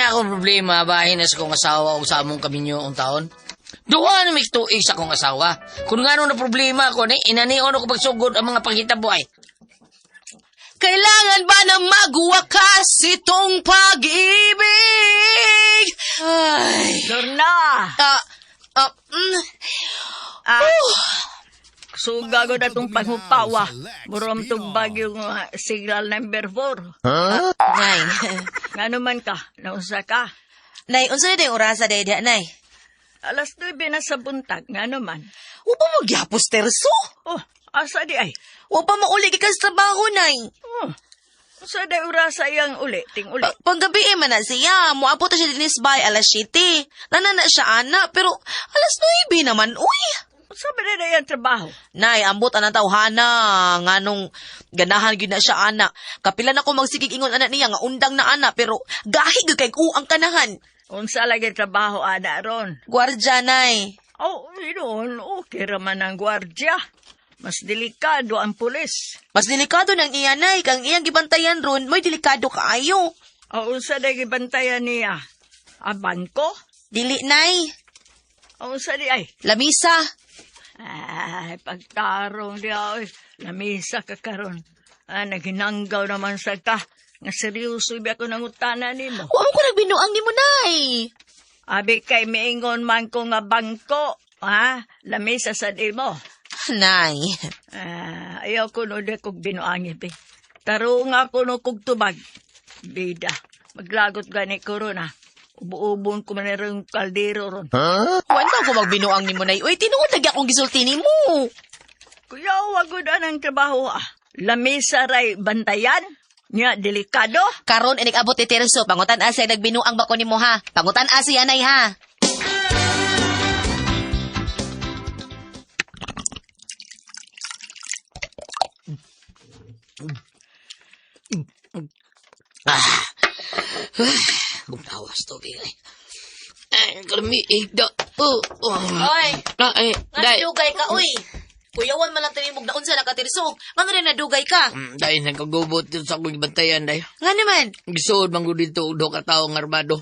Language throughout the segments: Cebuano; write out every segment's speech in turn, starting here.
na akong problema, bahin na sa kong asawa o sa among kaminyo ang taon. Duha na may tuig sa kong asawa. Kung ngano na problema ko, ni inanion ako pagsugod ang mga panghitabo ay. Kailangan ba na magwakas itong pag-ibig? Ay. Lorna! Ah, ah, Ah, suga ko na itong panghupawa. Murom tong bagyo nga signal number 4. Nay. Nga naman ka, nausa ka. Nay, unsa na yung orasa day diha, Nay? 9:00 na sa buntag, nga naman. Wa pa magyapos terso. Oh, asa di ay? Wa pa mauli gikan sa trabaho, Nay. Oh, usa di orasa iyang uli, ting uli. Panggabi eh, man na siya. Muabot na siya dinis by 7:00. Nana na siya, ana. Pero 9:00 naman, uy. Usa ba na iyang trabaho? Nay, ambot anang tawhana. Nganong ganahan gyud na siya, ana. Kapila na ko magsigig ingon ana niya nga undang na ana pero gahi gyud kay ang kanahan. Unsa lagi trabaho ana ron? Gwardya, Nay. Oh, yun, okay raman ang gwardya. Mas delikado ang pulis. Mas delikado nang iya, Nay. Kang iyang gibantayan ron, mo'y delikado kaayo. O unsa na gibantayan niya? A bangko? Dili, Nay. O unsa di ay? Lamisa. Ay, pagtarong di ay. Lamisa ka karon. Ah, naghinanggaw naman sa ka. Nga seryoso ba ako nangutana nimo. Wa mo ko nagbinuang nimo, Nay. Abi kay miingon man ko nga bangko. Ha? Lamisa sa di mo. Nay. Ah, ayaw ko no di kog binuangi be. Tarong ako no kog tubag. Bida, maglagot gani ko ron ah. Ubo-ubon ko man rin kaldero ron. Wa na ko magbinuang nimo, Nay. Uy, tinuod lagi akong gisulti nimo. Kuya, wag ko na ng trabaho ah. Lamisa ray bantayan. Nya, delikado. Karon inig abot ni Terso, pangutan asa nagbinuang ba ko nimo ha? Pangutan asa anay ha. Ah. Gumtawas tubig ay. Ay, kalamiig da. Oh, oh. Oy, Ah, ay, nga day. dugay ka oy. Kuyawan man lang tinimog na unsa na ka Terso. Ngano rin nadugay ka? Day, nagkagubot dito sa akong gibantayan, day. Nga naman. Gisuod man gud dito, do ka tao ng armado.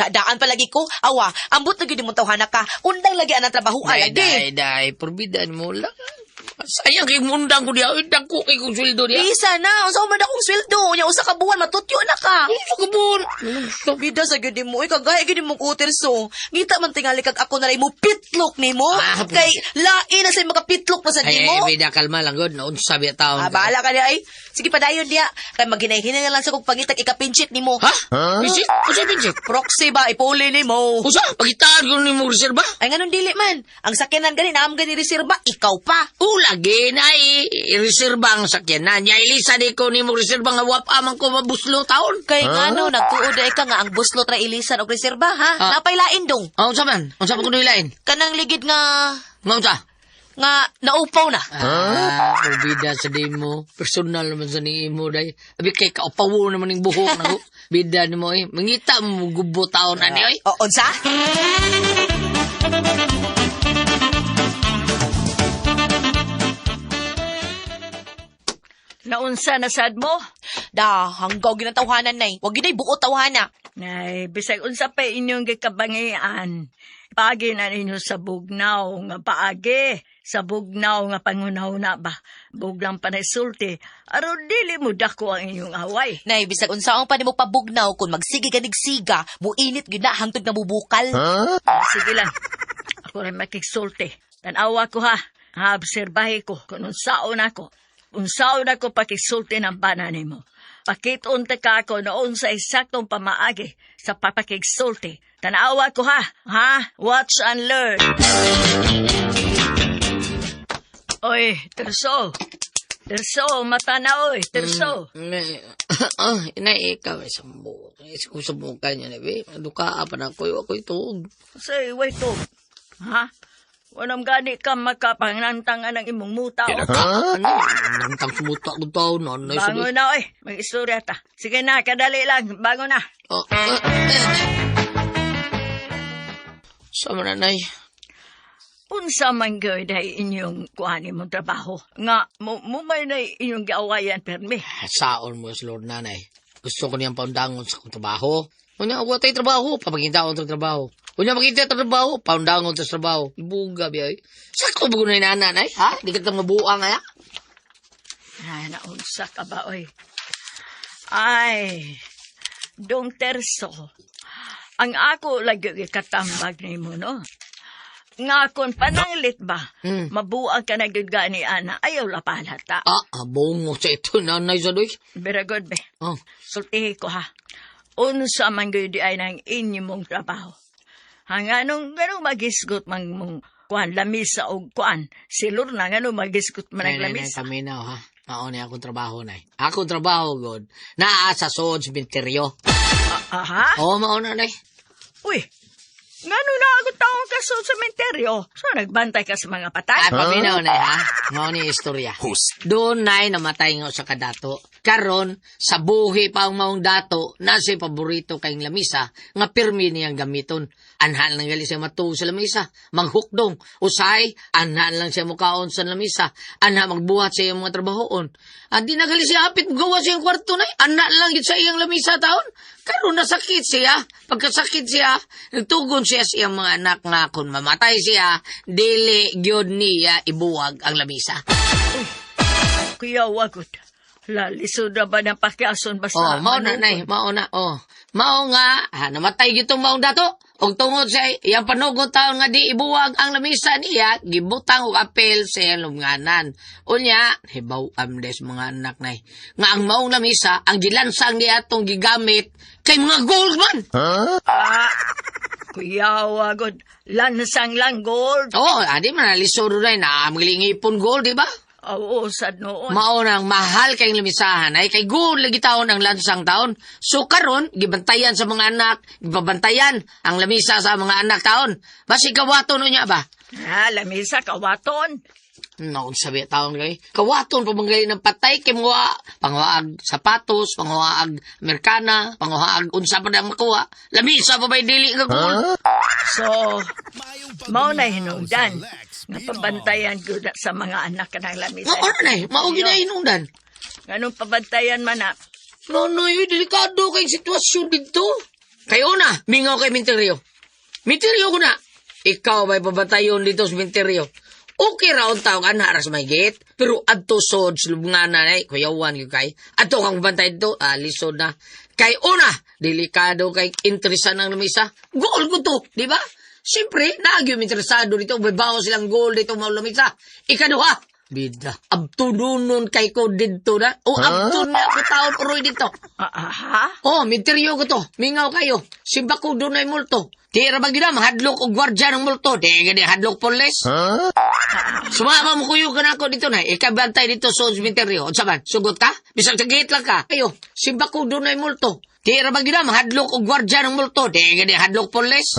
Daan palagi ko. Awa, ambot na gyud imong tawhana ka. Undang lagi anang trabaho Day, lagi. day, day. Porbidaan mo lang. Sayang kay mundang ko diya. Ay, dako kay kong sweldo diya. Bisa na, unsa man akong sweldo? Unya usa ka buwan matutyo na ka. Ano ka buwan? Bida sa gyud mo, kagaya gyud mo Terso. Ngita man tingali kag ako na mo pitlok nimo. Ah, Kay lain na sa makapitlok na sa Ay, nimo. ay, bida, kalma lang, god. Noon sabi at taon. Ah, bahala ka niya ay. Sige padayon diya. Kay maghinay-hinay na lang sa kong pangitag ikapinchit nimo. Ha? Pinsit? Usa pinsit? Proxy ba ipuli nimo? Usa? Pagitaan ko ni mo reserba? Ay nganon dili man. Ang sakyanan gani naam gani reserba, ikaw pa. O, lagi na i-reserba ang sakyanan. Nya, ilisa di ko ni mo reserba nga wap amang ko mabuslo taon. Kay ngano nagtuod ay ka nga ang buslot ra ilisan og reserba ha. Ah. Napaylain dong. Ah, unsa man? Unsa man ko nilain? Kanang ligid nga Nga unsa? nga naupaw na. Ah, bida sa di mo. Personal naman sa ni mo, day. Abi kay kaupawo naman yung buhok na ko. Bida ni mo, eh. Mangita mo gubo taon ani, oy. O unsa? Naunsa na sad mo? Da, hanggaw ginatawhanan nay. Wag gyud ay buot tawhana. Nay, bisag unsa pa inyong gikabangian. Paagi na ninyo sa bugnaw nga paagi. Sa bugnaw nga pangunaw na ba. Buglang panay sulti. Aron dili mo dako ang inyong away. Nay, bisag unsaon pa nimo pabugnaw kun magsige ka nigsiga, muinit gyud na hangtod na bubukal. Sige lang. Ako rin makigsulti. Tanawa ko ha. Ha, obserbahe ko kung unsaon ako. Unsaon ako pakisulti ng bana nimo. Pakiton ta ka ako noon sa eksaktong pamaagi sa papakigsulti. Tanawa ko ha. Ha? Watch and learn. Oy, Terso. Terso, mata na oy, Terso. Ah, inay, ikaw ay sambo. Ko sa buka niya, be. Duka pa na ko, ako ituog. Say, wait to. Ha? Walang gani ka makapangnantangan ng imong muta. Oh. Ano? Nantang sumuta ko taon, nanay sa Bangon na, oy. Mag-istorya ta. Sige na, kadali lang. Bangon na. Oh, ah, eh. Sama na, nay. Unsa man gyud ay inyong kuan imong trabaho. Nga, mo, mo may na inyong giawayan permi. Saon mo sa Lord Nanay. Gusto ko niyang paundangon sa akong trabaho. Unya wa tay trabaho, papagitaon ta trabaho. Unya makita ta trabaho, paundangon ta sa trabaho. Ibuga biya. Sakto ba gunay nana nay? Ha? Di ka ta mabuang ay? Ay, naunsa ka ba, oy? Ay, dong terso. Ang ako lagi katambag nimo, no? Nga kung pananglit ba, mabuang ka na gyud gani, ana, ayaw la palata. Ah, abongo sa ito nanay sa doy. Very good, be. Oh. Sultihi ko, ha. Unsa man gyud ay nang inyo mong trabaho. Hanganong ganong magisgot man mong kuan lamisa og kuan. Silur na ngano magisgot man ang Nay, nay, nay, lamisa. paminaw, ha? Mao ni akong trabaho, nay. Akong trabaho, God. Naa sa sood sementeryo. Aha. Oo, mao na, nay. Uy, ngano na ako taong ka sa sementeryo? So, nagbantay ka sa mga Ay, patay? paminaw na, ha? Mao ni istorya. Doon, nay, namatay nga sa kadato. Karon, sa buhi pa ang maong dato, nasa paborito kayong lamisa, nga pirmi niyang gamiton. Anhan lang gali siya matuo sa lamisa, maghukdong. Usay, anhan lang siya mukaon sa lamisa, anha magbuhat sa iyang mga trabahoon. At di na gali siya apit, gawa sa iyang kwarto na, anha lang gid sa iyang lamisa taon. Karon nasakit siya, pagkasakit siya, nagtugon siya sa iyang mga anak nga kung mamatay siya, dili gyud niya ibuwag ang lamisa. Kuya, wagot. Lalisod na ba ng pakiason basta? Oh, mao na manugod? nay, mao na. Oh. Mao nga, ha, namatay gitong maong dato. Og tungod sa iyang panugot taon nga di ibuwag ang lamisa niya, gibutang og apel sa iyang lubnganan. Unya, hibaw amdes mga anak nay. Nga ang maong lamisa, ang gilansang niya atong gigamit kay mga gold man. Ah, kuya, wagot. Lansang lang gold. Oh, adi man nalisod na na maglingipon gold, di ba? Oo, sad noon. Mao nang mahal kayong lamisahan ay kay gold lagi taon ang lansang taon. So karon gibantayan sa mga anak, gibabantayan ang lamisa sa mga anak taon. Basi kawaton unya ba? Ah, lamisa, kawaton. No, sabi taon kay. Kawaton pa mangali ng patay kay mga pangwaag sapatos, pangwaag Amerikana, pangwaag unsa pa na makuha. Lamisa pa ba'y dili nga gold? So, mao na hinungdan. Nga pabantayan ko na sa mga anak ka ng lamisa. Mao na nay, mao ginahinungdan. Ganun pabantayan man na. No, no, yun, delikado kay sitwasyon dito. Kayo na, mingaw kay Minteryo. Minteryo ko na. Ikaw ba'y pabatayon dito sa Minteryo? Okay ra ang tawag, ana ras may gate. Pero adto sod, lubngan na, eh, kuyawan yun kay. Adto kang bantay dito, ah, lisod na. Kay una, delikado kay interesan ng lamisa. Goal ko to, di ba? Siyempre, naagyo interesado dito, may bawo silang goal dito mga lamisa. Ikaduha, bida, abtununon kay ko dito na. O abtun na ko taon uroy dito. Ah, aha. Oh, minteryo ko to. Mingaw kayo. Simba ko dunay multo. Di ra ba gyud na, mahadlok og gwardya ng multo. Di gani hadlok pulis. Sumama mo kuyo ka na ako dito na. Ikabantay dito sa cementerio. Unsa man? Sugot ka? Bisag sa gate lang ka. Ayo, simba ko dunay multo. Di ra ba gyud na, mahadlok og gwardya ng multo. Di gani hadlok pulis.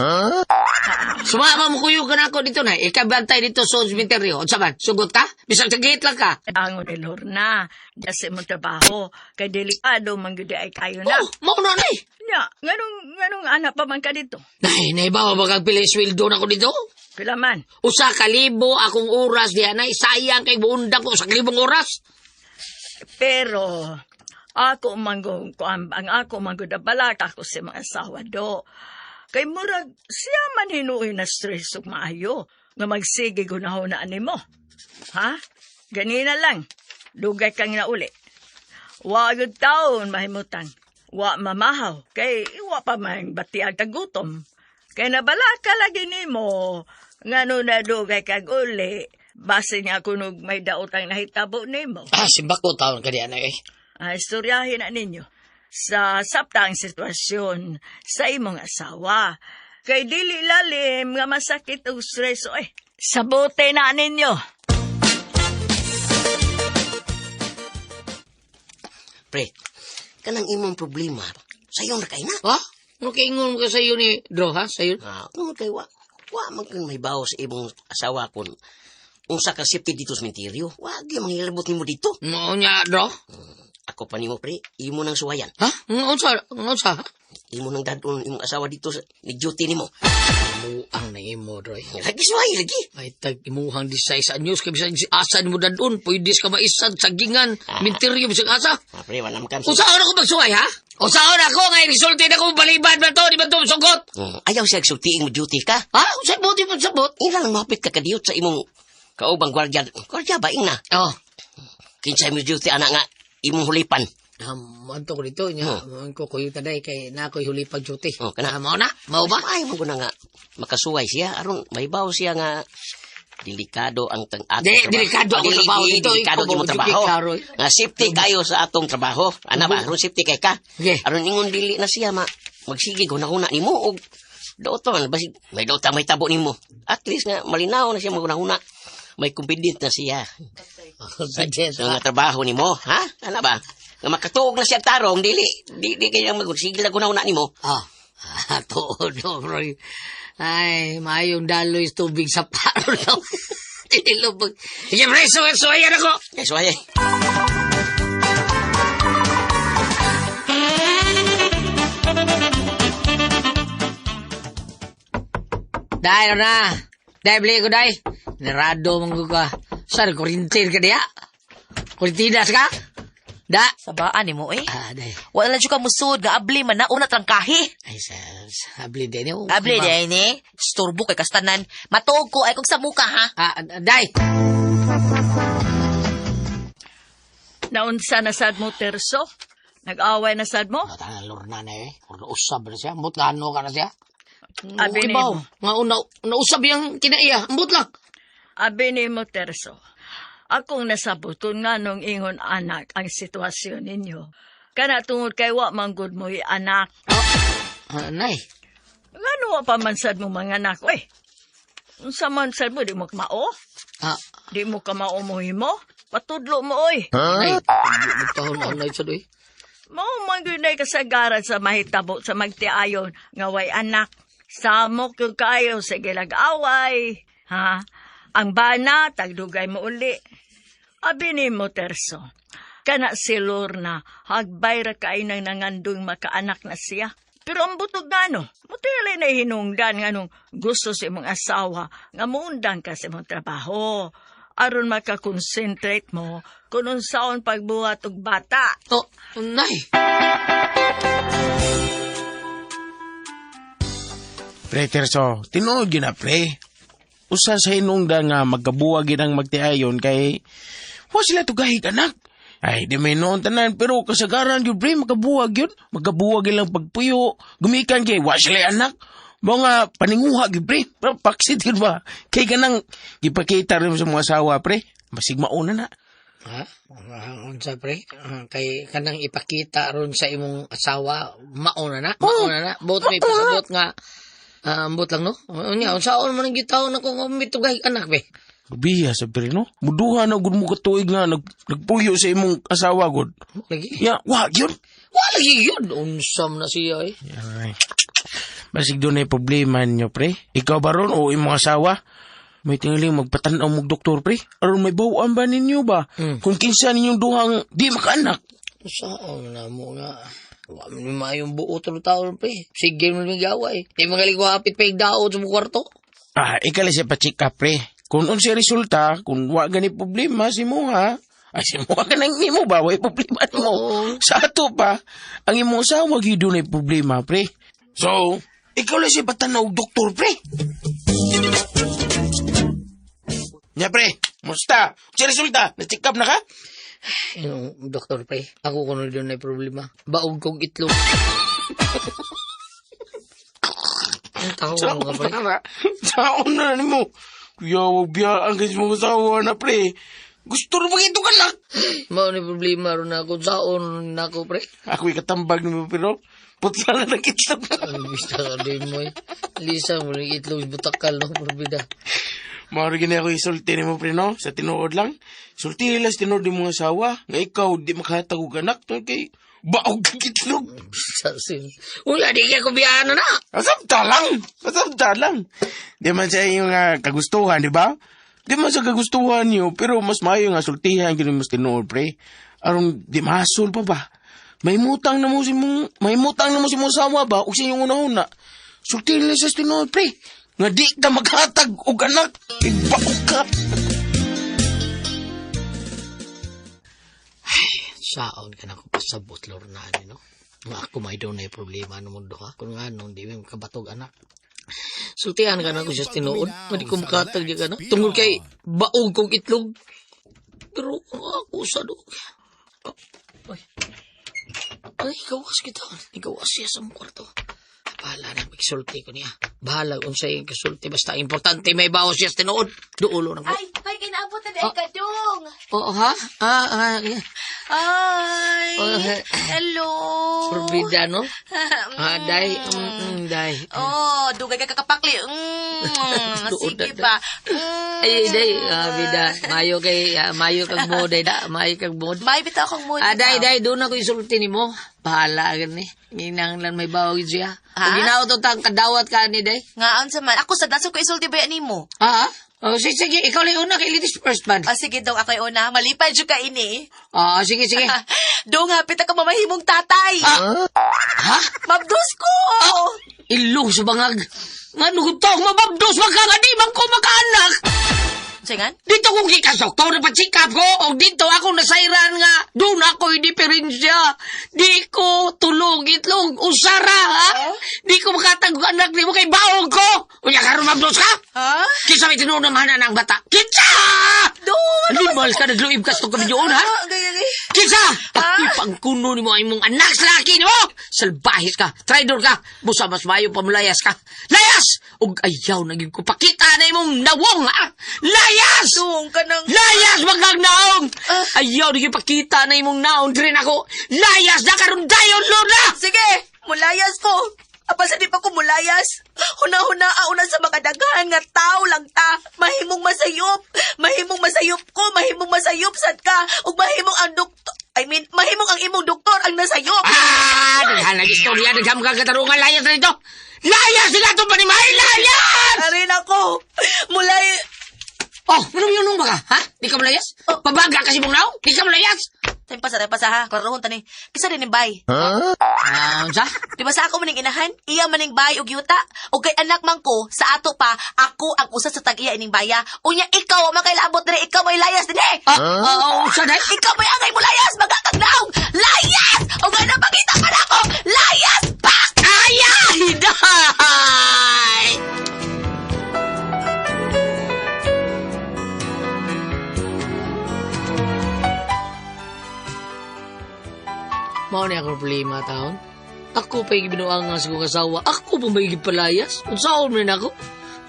Sumama mo kuyo ka na ako dito na. Ikabantay dito sa cementerio. Unsa man? Sugot ka? Bisag sa gate lang ka. Angon ni Lorna, diya sa imong trabaho, kay delikado man gyud ay kayo na. Oh, mao na nay. Nya, nganong anak pa man ka dito? Nay, nay ba kag pili sweldo na ko dito? Pila man? 1,000 akong oras diha nay, sayang kay buundang ko 1,000 oras. Pero ako manggong kuan ang ako manggod balak ako sa mga asawa do. Kay murag siya man hinuoy na stress ug maayo nga magsige gunahon na animo. Ha? Ganina lang. Dugay kang nauli. Wa gyud taon mahimutan. Wa mamahaw kay wa pa man batiag kagutom. Kay nabalaka lagi nimo ngano na dugay kag uli. Base niya kunog may daotang nahitabo nimo. Ah, simba ko taon ka diha nay. Eh. Ah, istoryahin na ninyo sa saptang sitwasyon sa imong asawa. Kay dili lalim nga masakit og stress oy. Sabote na ninyo. Pre, kanang imong problema, sayo na kay na. Ha? Ano kay ingon ka sa iyo ni Dro ha? Sa iyo? Ah, tungod kay wa man kang may bawo sa imong asawa kun unsa ka safety dito sa menteryo. Wa gyud manghilabot nimo dito. Mao niya Dro? Ako pa nimo pre, imo nang suwayan. Ha? Unsa? Unsa? Imo nang dadon imong asawa dito sa ni duty nimo. Buang na imo, Roy. Lagi suway, lagi. Ay, tag imuhang disay sa news kay bisan asa nimo dadon, pwede ka maisan sagingan, minteryo bisag asa. Ah, pre, wala man kam. Usaon ako magsuway, ha? Usaon ako nga isulti na ko balibad man to, di ba to sugot? Ayaw siya sultiing mo duty ka. Ha? Usay mo di mo sabot? Ina lang mahapit ka kadiyot sa imong kaubang gwardiya. Gwardiya ba ingna? Oh. Kinsay mo duty ana nga imong hulipan. Manto ko dito, nya, ko kuyo taday kay na ako'y huli pag duty. Oh, kana. Ah, mao na? Mao ba? Ay, mo na nga makasuway siya aron maybaw siya nga delikado ang tang atong Di, delikado ang Dili, trabaho di, dito. Delikado Ikaw, imong duty trabaho. ka, Roy. Nga safety kayo sa atong trabaho. Ana ba, aron safety kay ka. Okay. Aron ingon dili na siya ma magsige hunahuna nimo og doton basig may dota may tabo nimo. At least nga malinaw na siya maghunahuna. May confident na siya Confident, sa nga trabaho nimo, ha? Ana ba? Nga makatuog na siya tarong dili di di kay magsigil na hunahuna nimo. Ah, ah, tuod no, bro. Ay, maayong daloy sa tubig sa paro daw. Tinilubog. Sige, pre, suway, suwayan ako. Eh, suway. Dai, ano na. Dai, bili ko, dai. Narado, manggo ka. Saan, kurintir ka diya? Kurintinas ka? Da. Sabaan nimo eh. Ah, dai. Wala na jud ka musud nga abli man na una trangkahi. Ay, sa, abli din. Eh. Abli day ni. Istorbo kay kastanan. Matuog ko ay kung sa muka ha. Ah, dai. Naunsa na sad mo, Terso? Nag-away na sad mo? Tanga, lorna na eh. Kung nausab na siya, ambot nga ano ka na siya. Abi Okay ba? nimo. Nga una, nausab yung kinaiya. Ambot lang. Abi nimo, Terso. Akong nasabot kung nganong ingon anak ang sitwasyon ninyo. Kana tungod kay wa man gud mo'y anak. Ah, nay. Ngano wa pa man sad mo mga anak, oy? Unsa man sad mo, di mo mao? Ah, Di mo ka mao mo himo? Patudlo mo, oy. nay. Magtahon na nay sa doy. Mao man gyud nay kasagaran sa mahitabo sa magtiayon nga way anak. Samok gyud kayo sa gilag-away. Ha? Ang bana tagdugay mo uli. Abi nimo Terso. Kana si Lorna, hagbay ra kay nang nangandong makaanak na siya. Pero ang butog ngano, mutili na hinungdan nganong gusto sa imong asawa nga muundang ka sa imong trabaho. Aron makakonsentrate mo kung unsaon pagbuhat og bata. Oh, nay. Pre, Terso, tinuod yun na, pre. Usa sa hinungdan nga magkabuwag yun ang magtiayon kay wa sila tugahig anak. Ay, di may noon tanan, pero kasagaran yun, pre, magkabuwag yun. Magkabuwag ilang pagpuyo. Gumikan kay, wa sila anak. Mga paninguha yun, pre. Pero paksit yun ba? Kay kanang gipakita rin sa mga asawa, pre. Masig mauna na. Ha? Ah, unsa pre? Ah, kay kanang ipakita ron sa imong asawa, mauna na, mauna na. Bot may pasabot nga. Ah, ambot lang no. Unya, unsaon man ang gitaw na kung mitugay anak be. Biya sa pre, no? Muduha na gud mo katuig nga nagpuyo sa imong asawa gud. Lagi. Ya, wa yun. Wala lagi yun. Unsam na siya eh. Ay. Basig doon ay problema ninyo, pre. Ikaw ba ron o imong asawa? May tingaling magpatanaw mong doktor, pre. Aron may bawaan ba ninyo ba? Kung kinsa ninyong duhang di makaanak. Unsaon na mo nga. Wa man maayong buo to taon pre. Sige mo may gaway. Di magaling ko hapit pa daot sa mong kwarto. Ah, ikali siya pa-check up, pre. Kung unsay resulta, kung wa gani problema si mo ha. Ay, si mo ka nang nimo ba? Way problema nimo. Sa ato pa, ang imong asawa gyud dunay problema, pre. So, ikaw lang siya patanaw doktor, pre. Nya, pre, musta? Unsay resulta? Na-check up na ka? Yung doktor pre, ako kuno doon na problema. Baog kong itlog. Ang tao ka pre. Saon na nimo. Kuya, wag biya ang kasi mong asawa na, pre. Gusto rin magito ka lang. Mao ni problema ron ako saon nako pre. Ako'y katambag nimo pero putla na ng itlog. Ang bista ka din mo eh. Lisa mo ni itlog butakal no probida. Mao gini ako isulti nimo pre no sa tinuod lang. Sulti nila sa tinuod imong asawa nga ikaw di makahatag og anak tungod kay baog kag itlog. Bista sin. Uy, adi kay ko biyano na. Asabta lang. Asabta lang. Di man sa iyong kagustuhan, di ba? Di man sa kagustuhan niyo, pero mas maayo nga sultihan gini mas tinuod pre. Aron di mahasol pa ba? May mutang na mo si mong, may mutang na mo si mong asawa ba? O sa inyong una-una. Sulti nila sa tinuod pre. Nga di ka maghatag og anak, ibaok ka. Saon ka na ko pasabot, Lorna, ani, no? Nga ako may doon na problema no mundo, ha? Kung nga nung di mo kabatog, anak. Sultihan ka na ko siya sa tinuod. Nga di ko makatag di ka na. Tungod kay baog kong itlog. Pero ang ako sa do. Oh, ay. Ay, gawas kita. Gawas siya sa mong kwarto. Bahala na, magsulti ko niya. Bahala kung sa iyong kasulti. Basta ang importante, may bawas siya sa tinuod. Duulo na ko. Ay, ay, kinaabot na dahil ka, Dong. Oo, ha? Ah, ah, yeah. Ay, Oh, eh. hello. Forbida, no? Ah, day. Day. Oh, dugay ka kakapakli. Tuod Sige na, ba. Mm. Ay, day. Ah, bida. Mayo kay, mayo kag mo, day da. Mayo kag mo. May bitaw akong mood. Ah, day, day. Doon ako isulti ni mo. Bahala gani. Nginang lang may bawag siya. Ha? Kung ginaw to tang kadawat ka ni, day. Nga, unsa man. Ako sa daso ko isulti ba nimo? Ah, ah? Oh, sige, sige. Ikaw lang una kay ladies first man. Ah, sige dong, ako'y una. Malipad jud ka ini. Ah, sige, sige. Dong, hapit ako mamahimong tatay. Ah. Ha? Mabdos ko! Ilong sa bangag. Nga nung taong mababdos man ka nga di man ko makaanak. Singan? Dito kong gikasok, na pa-check up ko, o dito ako nasairan nga, doon ako'y diferensya. Di ko tulog itlog, usara, ha? Di ko makatag anak ni mo kay baong ko. Unya karon mabdos ka? Ha? Kinsa may tinuod ng mahanan ang bata? Kinsa! Dong! Animal ka, nagluib ka sa itong kabidyoon, ha? Ah, gaya, gaya. Kinsa! Ako'y pangkuno ni mo ay mong anak sa laki ni mo! Salbahis ka, traidor ka, busa mas mayo pamulayas ka. Layas! Ug ayaw na gyud ko pakita na imong nawong, ha? Layas! Dong, ka nang... Layas magkang naong! Ayaw na gyud pakita na imong naong diri nako. Layas na karon dayon Lorna! Sige, mulayas ko. Apa sa di pa ko mulayas. Huna-huna una sa makadaghan nga tao lang ta. Mahimong masayop. Mahimong masayop ko, mahimong masayop sad ka. Ug mahimong ang doktor, I mean, mahimong ang imong doktor ang nasayop. Ah, daghan ang istorya, daghan mga katarungan, layas na dito. Layas sila itong panimay, layas! Arin ako. Mulay... Oh, ano yun nung baka, ha? Di ka malayas? Pabaga kasi mong naong? Di ka malayas? Tayo pasa ha. Klarohon tani. Kisa din ni bay. Ah, unsa? Di ba sa ako maning inahan? Iya maning bay og yuta. Og kay anak man ko, sa ato pa, ako ang usa sa tag-iya ining baya. Unya ikaw ang makailabot diri, ikaw may layas dinhi. Ah, ah, unsa day? Ikaw may angay mo layas, magkakagnaong! Layas! O nga napakita ka na ako! Layas! Pak! Ay, day! Mao ni akong problema taon. Ako pa yung binuang nga sa kong asawa. Ako pa may gipalayas. Unsaon man ako?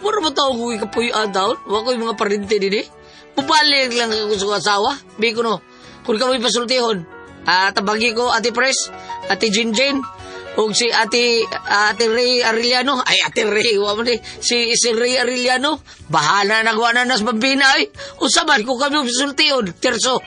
Mura ba tao ko ikapuy-an taon? Wa ko'y mga parente din eh. Pubalik lang ako sa kong asawa. Bi ko no. Kung ka mo'y pasultihon, tabagi ko Ate Pres, Ate Jinjin, ug si Ate Ate Ray Arellano. Ay, Ate Ray, wa man eh. Si Ray Arellano. Bahala na nagawa na nas bambina ay. Unsa man kung kami pasultihon, terso.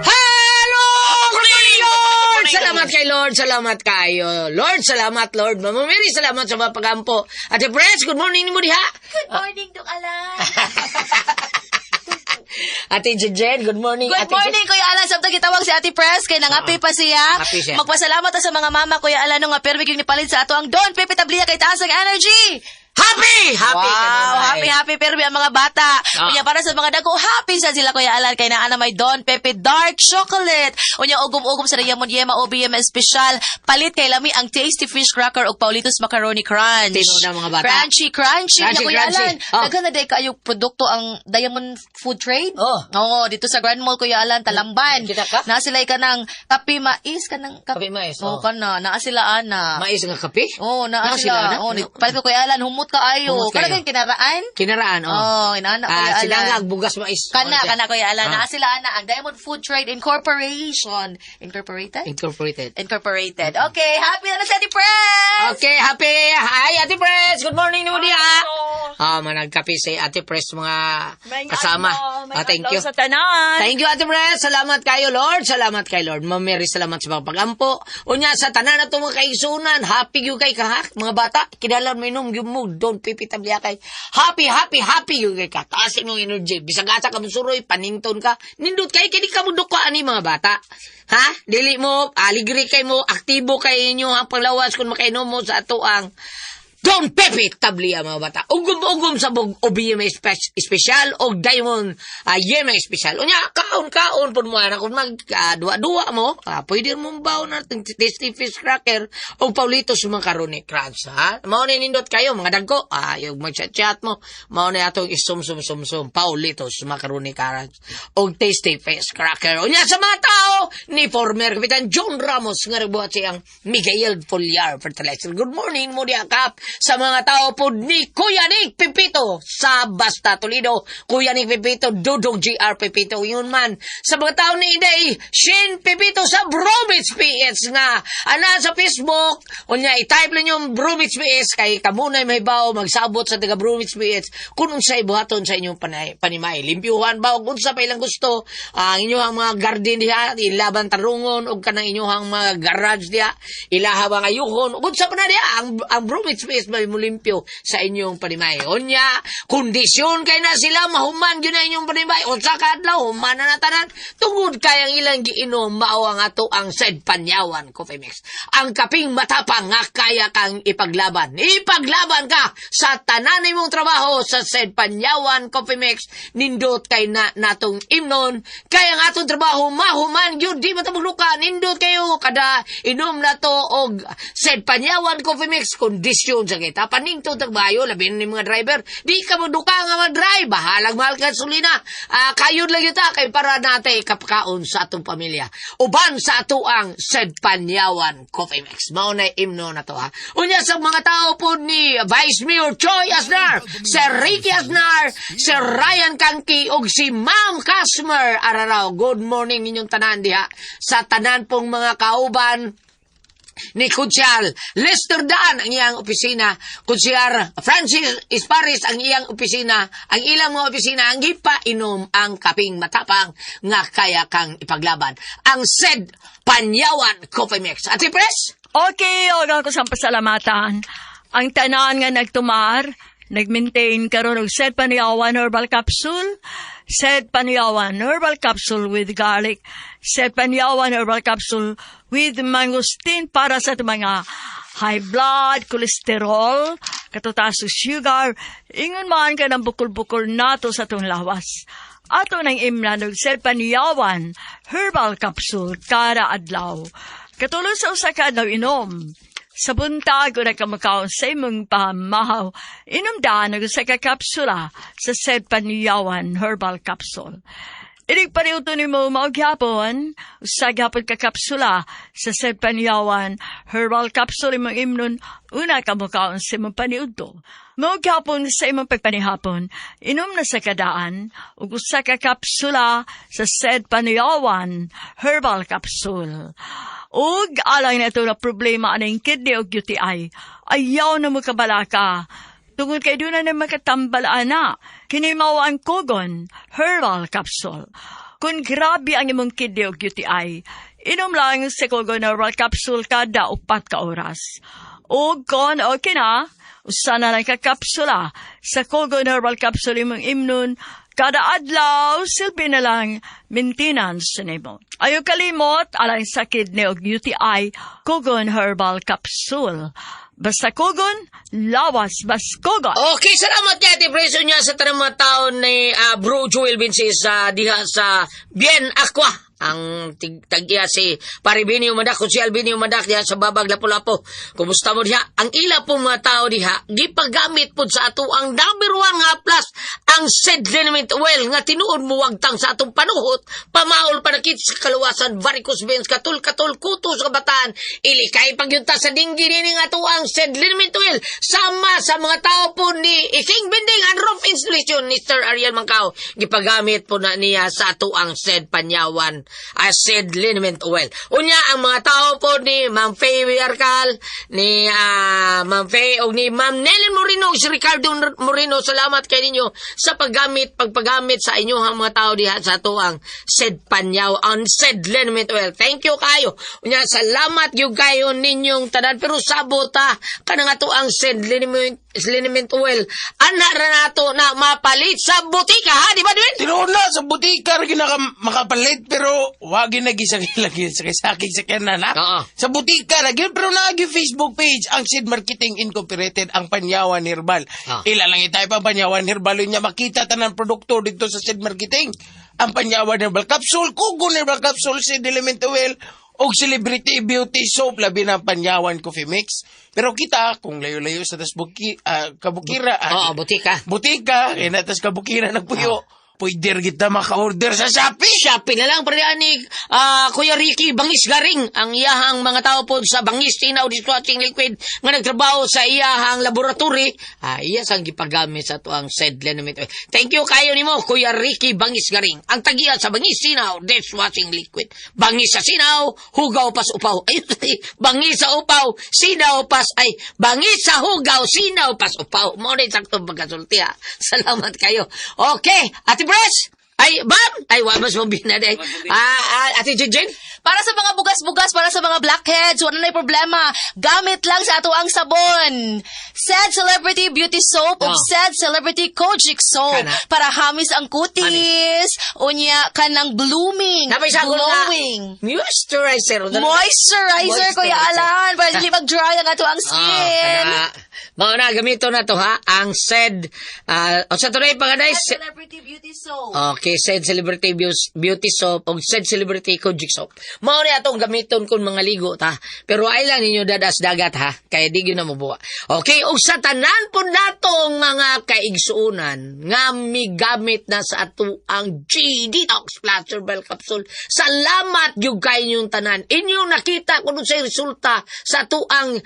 Hello, Lord! Salamat kay Lord, salamat kayo. Lord, salamat Lord. Mama Mary, salamat sa mga pagampo. Ate Pres, good morning mo diha. Good morning, Dok Alan. Ate Jejen, good morning. Good Ate morning, Kuya Alan. Samtang gitawag si Ate Pres, kay nangapi pa siya. Ngapi siya. Magpasalamat ta sa mga mama, Kuya Alan, no, nga permi yung nipalit sa ato ang Don Pepe Tablia kay taas ang energy. Happy! Happy! Wow, ka na, happy, happy permi ang mga bata. Ah. Unya para sa mga dako, happy sa sila Kuya Alan kay naa na may Don Pepe Dark Chocolate. Unya ugom-ugom sa Diamond Yema OBM Special. Palit kay lami ang Tasty Fish Cracker ug Paulitos Macaroni Crunch. Tinuod ang mga bata. Crunchy, crunchy. Crunchy, Unya, Kuya crunchy. Alan, Oh. daghan na day kaayo produkto ang Diamond Food Trade. Oh. Oo, dito sa Grand Mall Kuya Alan, Talamban. Kita ka? Naa sila kanang kape mais kanang Kape mais, Oh, oh. kana naa sila ana. Mais nga kape? Oh, naa Naa sila. sila, ana? Oh, ni- palit ko Kuya Alan, humot ka ayo. Humot kayo. Kana kay kinaraan? Kinaraan, oh. Oh, inaana Kuya Ah, Alan. sinangag, bugas mais. Kana, Oh, siya. kana Kuya Alan. Ah. Naa sila ana ang Diamond Food Trade Incorporation. Incorporated? Incorporated. Incorporated. Okay, happy na na si Ate Pres! Okay, happy. Hi, Ate Pres. Good morning mo diha. Ah, managkape si Ate Pres mga kasama. Ah, thank you. Sa tanan. Thank you, Ate Pres. Salamat kayo, Lord. Salamat kay Lord. Ma'am Mary, salamat sa mga pagampo. Unya, sa tanan na mga kaigsunan, happy gyud kay kahak. Mga bata, kinalan mo inom, gyud mo. Don Pepe Tablia kay happy, happy, happy yung kay ka. Taas imong energy. Bisag asa ka musuroy, panington ka. Nindot kay kini ka mo duka ani mga bata. Ha? Dili mo aligre kay mo, aktibo kay inyo ang panglawas kung makainom mo sa ato ang Don Pepe Tablia, mga bata. Ugom-ugom sa bug OBMA special o Diamond Yema special. Unya, kaon-kaon pud mo ana kung mag duwa-duwa mo, pwede mo baon na Tasty Fish Cracker o Paulitos Macaroni Crunch, ha? Mao ni nindot kayo mga dagko. Yung mag-chat mo, mao ni atong isum-sum-sum-sum Paulitos Macaroni Crunch o Tasty Fish Cracker. Unya sa mga tao ni former Kapitan John Ramos nga nagbuhat siyang Miguel Foliar Fertilizer. Good morning mo diya, Kap. Sa mga tao po ni Kuya Nick Pipito sa Basta Toledo. Kuya Nick Pipito, Dudong GR Pipito, yun man. Sa mga tao ni Inday, Shin Pipito sa Bromits PS nga. Ana sa Facebook, unya i-type lang yung Bromits PS kay kamunay may bao magsabot sa taga Bromits PH kung unsay buhaton sa inyong panimay. Limpyuhan ba o unsa pa ilang gusto ang inyong mga garden diha, ilaban tarungon og kanang inyong mga garage diha, ilaha bang ayuhon, ug unsa pa na diha ang Bromits PH may mulimpyo sa inyong panimay. Unya, kondisyon kay na sila mahuman gyud na inyong panimay. Unsa ka adlaw human na tanan tungod kay ang ilang giinom mao ang ato ang Said Panyawan Coffee Mix. Ang kaping matapang nga kaya kang ipaglaban. Ipaglaban ka sa tanan nimong trabaho sa Said Panyawan Coffee Mix. Nindot kay na natong imnon kay ang atong trabaho mahuman gyud, di matabog luka. Nindot kayo kada inom nato og Said Panyawan Coffee Mix, kondisyon sa kita paningtod tagbayo, labi ni mga driver, di ka mo duka nga mag-drive, bahalag mahal gasolina, kayod lang yuta kay para natay kapakaon sa atong pamilya uban sa ato ang Said Panyawan Coffee Mix. Mao na imno na to, ha. Unya sa mga tao po ni Vice Mayor Choi Aznar, Sir Ricky Aznar, Sir Ryan Kangki ug si Ma'am Casmer Araraw, good morning ninyong tanan diha sa tanan pong mga kauban ni Kunsyal Lester Daan ang iyang opisina, Kunsyal Francis Isparis ang iyang opisina, ang ilang mga opisina ang gipainom ang kaping matapang nga kaya kang ipaglaban. Ang Said Panyawan Coffee Mix. Ate Pres? Okay, og ako sa pasalamatan. Ang tanan nga nagtumar, nag-maintain karon og Said Panyawan Herbal Capsule, Said Panyawan Herbal Capsule with garlic, Said Panyawan Herbal Capsule with mangosteen para sa mga high blood, cholesterol, kataas sa sugar, ingon man ka ng bukol-bukol nato sa atong lawas. Ato nang imnan og Said Panyawan Herbal Capsule kada adlaw. Katulad sa usa ka adlaw inom. Sa buntag o nagkamakaon sa imong pamahaw, inom daan og usa ka kapsula sa Said Panyawan Herbal Capsule. Inig paniudto nimo mao gyapon, usa gyapon ka kapsula sa Said Panyawan Herbal Capsule imong imnon una ka mokaon sa imong paniudto. Mao gyapon sa imong pagpanihapon, inom na sa kadaan ug usa ka kapsula sa Said Panyawan Herbal Capsule. Ug alang na ito na problema aning kidney o UTI, ayaw na mo kabalaka. Tungod kay doon na makatambal ana, kini mao ang Kogon Herbal Capsule. Kung grabe ang imong kidney o UTI, inom lang sa Kogon Herbal Capsule kada 4 ka oras. O kon okay na, usa na lang ka kapsula sa Kogon Herbal Capsule imong imnon kada adlaw, silbi na lang maintenance nimo. Ayaw kalimot, alang sa kidney og UTI, Kogon Herbal Capsule. Basta Kogon, lawas bas Kogon. Okay, salamat kay Ate Preso niya sa tanang mga taon ni Bro Joel Vinces sa diha sa Bien Aqua. Ang tagya si Paribini Umadak, kung si Albini Umadak diha sa Babag Lapu-Lapu. Kumusta mo diha? Ang ila pong mga tao diha, gipagamit po sa ato ang number one nga plus, ang Said Liniment Oil nga tinuod mo wagtang sa atong panuhot, pamaol panakit sa kaluwasan, varicose veins, katul-katul, kuto sa kabataan, ilikay pagyunta sa dinggi nini nga ato ang Said Liniment Oil, sama sa mga tao po ni Iking Bending and Roof Installation ni Sir Ariel Mangkao, gipagamit po na niya sa ato ang Said Panyawan Acid Liniment Oil. Unya, ang mga tao po ni Ma'am Faye Arcal, ni Ma'am Faye, o ni Ma'am Nelly Moreno, si Ricardo Moreno, salamat kay ninyo sa pagpagamit sa inyong mga tao diha sa ato ang Said Panyaw, ang Said Liniment Oil. Thank you kayo. Unya, salamat gyud kayo ninyong tanan. Pero sabot ha, kanang ato ang Said Liniment Liniment Oil. Ana ra nato na mapalit sa butika ha, di ba Dwayne? Tinuod na sa butika ra gyud naka makapalit pero wa gyud nagisakay sakay sakyanan ha. Oo. Sa butika ra gyud pero naa gyud Facebook page ang Seed Marketing Incorporated ang Panyawan Herbal. Ah. Ila lang itay pa Panyawan Herbal niya makita tanan produkto dito sa Seed Marketing. Ang Panyawan Herbal Capsule, Kugon Herbal Capsule, Seed Element Oil og Celebrity Beauty Soap labi na ang Panyawan Coffee Mix. Pero kita kung layo-layo sa tas buki, kabukira, Oo, butika. Butika, kaya na tas kabukira nagpuyo. Pwede rin kita maka-order sa Shopee. Shopee na lang pre ani Kuya Ricky Bangis Garing ang iyahang mga tao po sa Bangis Tinaw Dishwashing Liquid nga nagtrabaho sa iyahang laboratory, iya sang gipagamit sa ato ang said liniment oil. Thank you kayo nimo Kuya Ricky Bangis Garing. Ang tagiya sa Bangis Tinaw Dishwashing Liquid. Bangis sa sinaw, hugaw pas upaw. Ay, bangis sa upaw, sinaw pas ay bangis sa hugaw, sinaw pas upaw. Mo na sakto pagkasulti ha. Salamat kayo. Okay, Ate Pres. Ay, bam! Ay, wa mas mabina day. Ate Jujin? Para sa mga bugas-bugas, para sa mga blackheads, wala na problema. Gamit lang sa ato ang sabon. Said Celebrity Beauty Soap ug Said Celebrity Kojic Soap. Kana. Para hamis ang kutis. Unya, kanang blooming, Napay sa glowing. Moisturizer. Moisturizer, Kuya Alan. Para dili mag-dry ang ato ang skin. Kana. Mao na, gamito na to ha. Ang said, unsa to na pangaday? Said Celebrity Beauty Soap. Okay, said Celebrity Beauty Soap o said Celebrity Kojic Soap. Mao ni atong gamiton kung mga ligo ta. Pero ay lang ninyo dadas dagat ha, kaya di gyud na mobuwa. Okay, ug sa tanan po natong mga kaigsuonan nga migamit na sa ato ang G-Detox Plus Herbal Capsule. Salamat gyud kay inyong tanan. Inyong nakita kuno sa resulta sa ato ang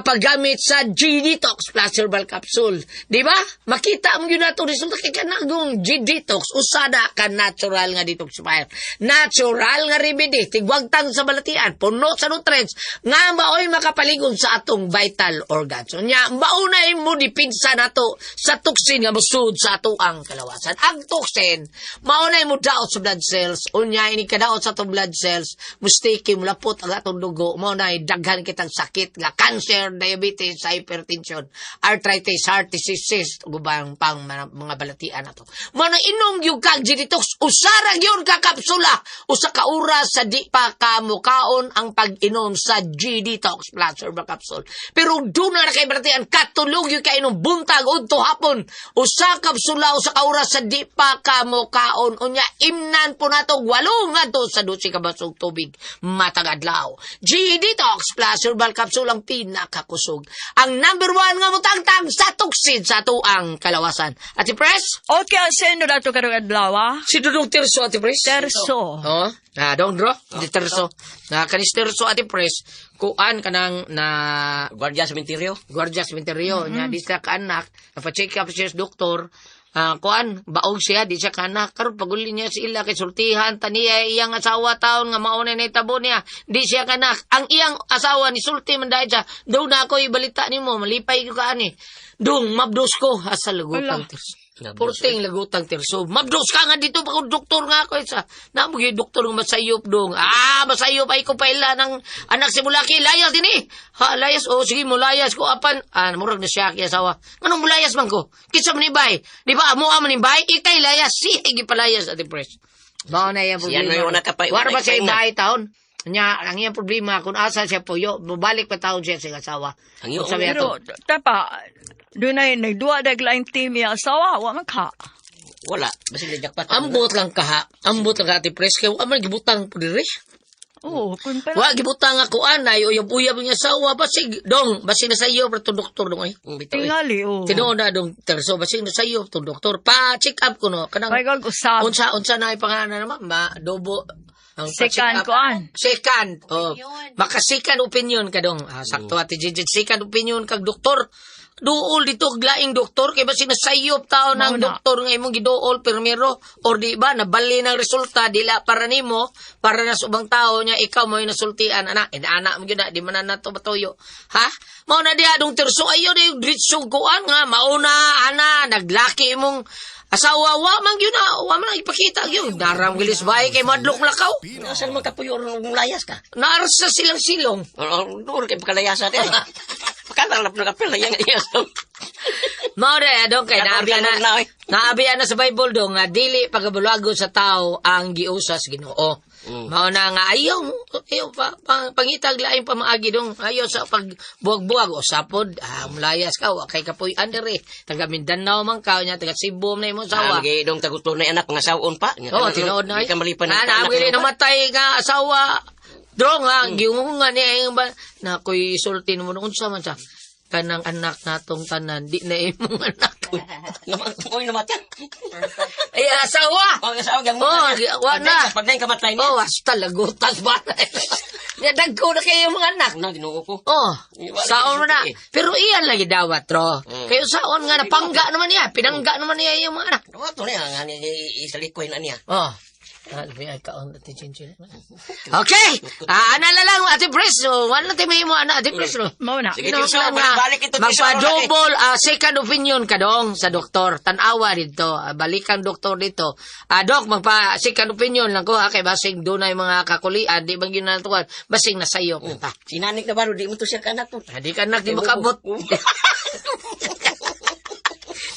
paggamit sa G-Detox Plus Herbal Capsule. Di ba? Makita mo gyud nato resulta kay kanagong G-Detox usada ka natural nga detoxifier. Natural nga remedy tigwagtang sa balatian, puno sa nutrients nga maoy makapaligon sa atong vital organs. Unya maunay mo dipinsa nato sa toxin nga mosud sa ato ang kalawasan. Ang toxin maunay mo daot sa blood cells, unya ini kadaot sa atong blood cells, mustiki mulapot ang atong dugo, maunay daghan kitang sakit nga cancer, diabetes, hypertension, arthritis, heart disease, cyst, ug ubang pang mga balatian nato. Mao na inom gyud kag G-Detox, usara gyud ka kapsula, usa ka oras sa di pa ka mukaon ang pag-inom sa G-Detox Plus Herbal Capsule. Pero doon na kay balatian, katulog gyud ka inom buntag udto hapon, usa kapsula usa ka oras sa di pa ka mukaon. Unya imnan po nato 8 ngadto sa 12 ka basog tubig matag adlaw. G-Detox Plus Herbal Capsule ang pinakakusog. Ang number 1 nga mutangtang sa tuksid sa tuang kalawasan. Ate Pres? Okay, ang sino na ito karong adlaw, ah? Si Dudong Terso, Ate Pres? Terso. Oo. Dong Dro? Di Terso. Na kanis Terso, Ate Pres, kuan ka nang na Guardia Cementerio. Guardia Cementerio. Nya, di siya kaanak. Napa-check up siya sa doktor. Kuan, baog siya, di siya kaanak. Karon paguli niya sa ila kay sultihan, taniya iyang asawa taon nga mauna na itabo niya. Di siya kaanak. Ang iyang asawa ni sulti man dahil siya. Daw na ako ibalita nimo, malipay ko kaani. Dung, mabdos ko. Asa lagutang Terso. Porting lagutang Terso. Mabdos ka nga dito, pag doktor nga ako. Isa, namugi doktor nga masayop dong. Masayop ay ko paila ng anak si Mulaki. Layas din eh. Ha, layas. O, sige, mulayas ko. Apan, murag na siya kaya asawa. Anong mulayas man ko? Kinsa man ni bay? Di ba, amo man ni bay? Ikay layas. Siya gipalayas, Ate Pres. Mao na iyang Siya problema. na yung nakapay- Wala ba siya nakapay na. ibahay taon? Nya, ang iyang problema, kung asa siya puyo, bubalik pa taon siya sa asawa. Ang iyo- Kung sabi Pero, ato, tapa, doon ay nagduwa daglaing team yung asawa, wa man ka. Wala. Basta jackpot. Ambot lang ka ha. Ambot lang ka, Ate Pres. Kaya wa man gibutang po diri. Oo, kung pa. Wa gibutang ako anay uyab-uyab nga asawa basig dong basig na sa iyo pero doktor dong ay. Bitaw, eh. Tingali, oo. Tinuod na dong terso basig na sa iyo tong doktor. Pa check up ko no kanang Pagkag usab. unsa unsa na ipangalan naman ma adobo ang Second pa-check up. kuan. Second. Oh, maka-second opinion ka dong. Sakto Ate Gigi, second opinion kag doktor. Duol dito og laing doktor kay basig nasayop taon ang Mao na. doktor nga imong giduol permiro or di ba nabali ng resulta dila para nimo para na sa ubang tao nya ikaw mo nasultian ana ana mo gyud na di man na nato matuyo ha mao na diha dong terso ayo di diretso kuan nga mauna ana naglaki imong asawa wa man gyud na wa man ipakita gyud naram gilis bay kay madlok lakaw Nasaan man kapuyo ng layas ka? naarsa silang silong Doon kay pagkalayasan eh. Pakala lang nagapil na yang iya. Mao re dong kay naabi na na, oy. naabi na sa Bible dong nga dili pagabulago sa tao ang giusa sa Ginoo. Mao na nga ayaw ayaw pa pangitag laing pamaagi dong, ayaw sa pagbuwag-buwag o sapod, mulayas ka wa kay kapuy-an diri, taga Mindanao man ka nya, taga Cebu man na imong Ah, asawa. magay dong taguto na anak mga sawon pa. Oh, tinuod na. Di ka malipan ng Ah, anak naamili mo pa. namatay nga asawa. Drong ha, giungan niya yung ba, na ko'y sulti mo noon unsa man siya. Kanang anak natong tanan, di na imong anak. Uy, namatay. Ay, asawa! Oh, asawa gang Oh, wa na. Pag kamatay niya. Oh, hasta lagutas ba? Nya dagko na kayo yung mga anak. Na Ginoo ko. Oh, Wala saon mo na. eh. Pero iyan lagi dawat, ro. Kayo saon nga, napangga naman niya. Pinangga naman niya yung mga anak. Ano to niya nga ni isalikoy na niya. Oh. Ah, may ay kaon Ate Chinchin. Okay. Ah, ana na lang Ate Pres. So, wala na tayo mo ana Ate Pres no. Mao na. Sige, Ino, Tirso, nga, balik ito, Tirso, magpa-double second opinion ka dong sa doktor. Tan-awa dito. Balikan doktor dito. Dok, magpa second opinion lang ko ha kay basing dunay mga kakulian, di bang ginatuan, basing nasayop ta. Sinanik na baro di mo to siya kanak to. Di ka nak, di makabot.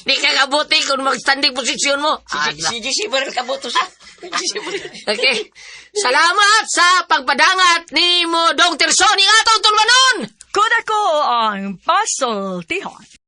Di ka kabuti kung mag-standing position mo. Ah, Si GC ba rin kaboto sa? GC ba rin? Okay. Salamat sa pagpadangat ni mo Dong Terso ni atong tulmanon. Kuda ko ang pasultihon.